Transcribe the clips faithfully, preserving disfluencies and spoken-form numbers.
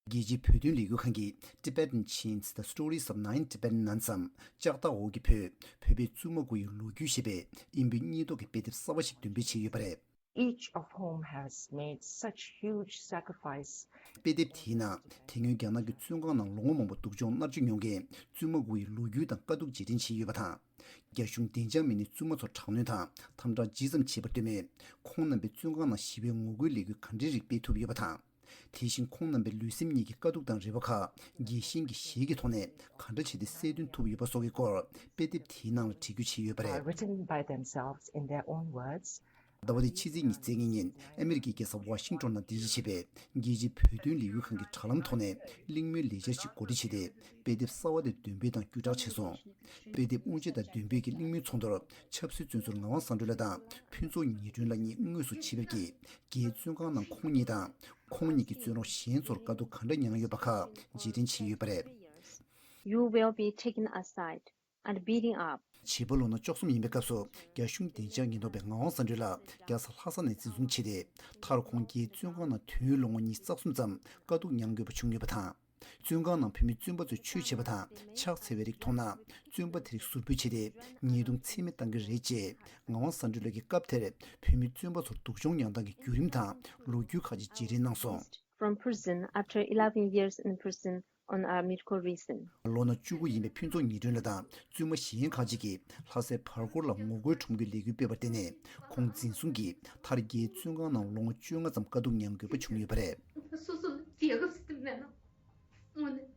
རྒྱལ་སྤྱིའི་བོད་དོན་ལས་འགུལ་ཁང་གིས་Tibetan Chains: The Stories of Nine Tibetan Nuns འམ་ལྕགས་ཐག་འོག་གི་བོད། བོད་པའི་བཙུན་མ་དགུ་ཡི་ལོ་རྒྱུས་ཞེས་པའི་དབྱིན་བོད་གཉིས་ཐོག་གི་དཔེ་དེབ་གསར་བ་ཞིག་འདོན་སྤེལ་བྱས་ཡོད་པ་རེད། Each of whom has made such huge sacrifice. དཔེ་དེབ་དེའི་ནང་དེ་སྔོན་རྒྱ་ནག་གི་བཙོན་ཁང་ནང་ལོ་ངོ་མང་པོ་སྡུག་སྦྱོང་མནར་གཅོད་མྱོང་མཁན་བཙུན་མ་དགུ་ཡི་ལོ་རྒྱུས་དང་དཀའ་སྡུག་རྗེས་དྲན་བྱས་ཡོད་པ་དང་། རྒྱ་གཞུང་བདེ་འཇགས་མི་སྣས་བཙུན་མ་ཚོར་དྲག་གནོན་དང་དམ་དྲག་ཇི་ཙམ་བྱས་པར་ལྟོས་མེད། ཁོང་རྣམ་པས་བཙོན་ཁང་ནང་ཞི་བའི་ངོ་རྒོལ་ལས་འགུལ་ག་འདྲའི་རིགས་སྤེལ་ཐུབ་ཡོད་པ་དང་། དེ་བཞིན་ཁོང་རྣམ་པའི་ལུས་སེམས་གཉིས་ཀྱི་དཀའ་སྡུག་དང་རེ་བ་ཁག་རྒྱལ་ཞེན་གྱི་གཞས་ཀྱི་ཐོག་ནས་ག་འདྲ་བྱས་ཏེ་སེལ་འདོན་ཐུབ་ཡོད་པ་སོགས་ཀྱི་སྐོར་དཔེ་དེབ་དེའི་ནང་ལ་འབྲི་འགོད་བྱས་ཡོད་པ་རེད། Written by themselves in their own words. ཟླ་བ་འདིའི་ཕྱི་ཚེས་ཉི་ཤུ་རྩ་གཉིས་ཉིན་ཨ་མི་རི་ཀའི་རྒྱལ་ས་ཝ་ཤིང་ཊོན་ནང་རྟེན་གཞི་བྱས་པའི་རྒྱལ་སྤྱིའི་བོད་དོན་ལས་འགུལ་ཁང་གི་དྲ་ལམ་ཐོག་ནས་གླེང་མོལ་ལས་འཆར་ཞིག་གོ་སྒྲིག་བྱས་ཏེ། དཔེ་དེབ་གསར་བ་དེ་འདོན་སྤེལ་དང་བརྒྱུད་བསྒྲགས་བྱས་སོང་། དཔེ་དེབ་དབུ་འབྱེད་དང་འདོན་སྤེལ་གྱི་གླེང་མོལ་ཚོགས་འདུར་ཆབ་སྲིད་བཙོན་ཟུར་ངག་དབང་བསམ་གྲུབ་ལགས་དང་ཕུན་ཚོགས་ཉི་སྒྲོན་ལགས་གཉིས་དངོས་སུ་ཆིབས་ཕེབས་ཀྱིས། རྒྱའི་བཙོན་ཁང་ནང་ཁོང་ཉིད་དང་། ཁོང་ཉིད་ཀྱི་བཙོན་རོགས་གཞན་ཚོར་དཀའ་སྡུག་ག་འདྲ་མྱངས་ཡོད་པ་ཁག་རྗེས་དྲན་བྱས་ཡོད་པ་རེད། You will be taken aside and beaten up. བྱིས་པ་ལོ་ན་བཅུ་གསུམ་ཡིན་པའི་སྐབས་སུ་རྒྱ་གཞུང་བདེ་འཇགས་ཉེན་རྟོག་པས་ངག་དབང་བསམ་གྲུབ་ལགས་རྒྱལ་ས་ལྷ་ས་ནས་འཛིན་བཟུང་བྱས་ཏེ། མཐར་ཁོང་རྒྱའི་བཙོན་ཁང་ནང་དུས་ཡུན་ལོ་ངོ་ཉི་ཤུ་རྩ་གསུམ་ཙམ་དཀའ་སྡུག་མྱངས་དགོས་པ་བྱུང་ཡོད་པ་དང་། བཙོན་ཁང་ནང་བོད་མི་བཙོན་པ་ཚོས་ཆོས་བྱེད་པ་དང་ཕྱག་འཚལ་བའི་རིགས་མཐོང་ན། བཙོན་པ་དེ་རིགས་ཟུར་ཕུད་བྱས་ཏེ་ཉེས་རྡུང་ཚད་མེད་བཏང་གི་རེད་ཅེས་ངག་དབང་བསམ་གྲུབ་ལགས་ཀྱིས་སྐབས་དེར་བོད་མི་བཙོན་པ་ཚོར་སྡུག་སྦྱོང་མྱངས་སྟངས་ཀྱི་བརྒྱུད་རིམ་དང་ལོ་རྒྱུས་ཁག་ཅིག་རྗེས་དྲན་གནང་སོང་། From prison after eleven years in prison on a medical reason. ལོ་ན་བཅུ་དགུ་ཡིན་པའི་ཕུན་ཚོགས་ཉི་སྒྲོན་ལགས་དང་བཙུན་མ་གཞན་ཁག་ཅིག་གིས་ལྷ་སའི་བར་སྐོར་ལ་ངོ་རྒོལ་ཁྲོམ་སྐྱོད་ལས་འགུལ་སྤེལ་བར་བརྟེན་ནས་ཁོང་འཛིན་བཟུང་གིས་མཐར་རྒྱའི་བཙོན་ཁང་ནང་ལོ་ངོ་བཅོ་ལྔ་ཙམ་དཀའ་སྡུག་མྱང་དགོས་པ་བྱུང་ཡོད་པ་རེད། སོ་སོ་ལ་རྒྱལ་ཁབ་ཟེར་དེ་མེད་ན། དངོས་གནས།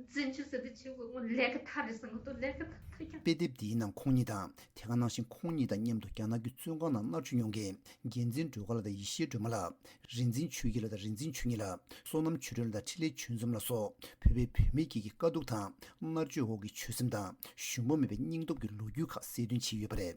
བཙན་བྱོལ་ཟེར་དེ་བྱེད་དགོས། དངོས་ལས་ཀ་ཐ་རེ་ཟེར་མ་གཏོགས་ལས་ཀ་ཐ་ཐ་ཀྱང་། དཔེ་དེབ་འདིའི་ནང་ཁོང་ཉིད་དང་དེ་ག་ནང་བཞིན་ཁོང་ཉིད་དང་མཉམ་དུ་རྒྱ་ནག་གི་བཙོན་ཁང་ནང་མནར་གཅོད་མྱོང་མཁན་རྒྱལ་མཚན་སྒྲོལ་དཀར་ལགས་དང་ཡེ་ཤེས་སྒྲོལ་མ་ལགས། རིག་འཛིན་ཆོས་སྐྱིད་ལགས་དང་རིག་འཛིན་ཆོས་ཉིད་ལགས། བསོད་ནམས་ཆོས་སྒྲོན་ལགས་དང་འཕྲིན་ལས་ཆོས་འཛོམས་ལགས་སོགས་བོད་པའི་བུད་མེད་ཀྱི་དཀའ་སྡུག་དང་མནར་གཅོད་འོག་གི་ཆོད་སེམས་དང་ཞུམ་པ་མེད་པའི་སྙིང་སྟོབས་ཀྱི་ལོ་རྒྱུས་ཁག་གསལ་སྟོན་བྱས་ཡོད་པ་རེད།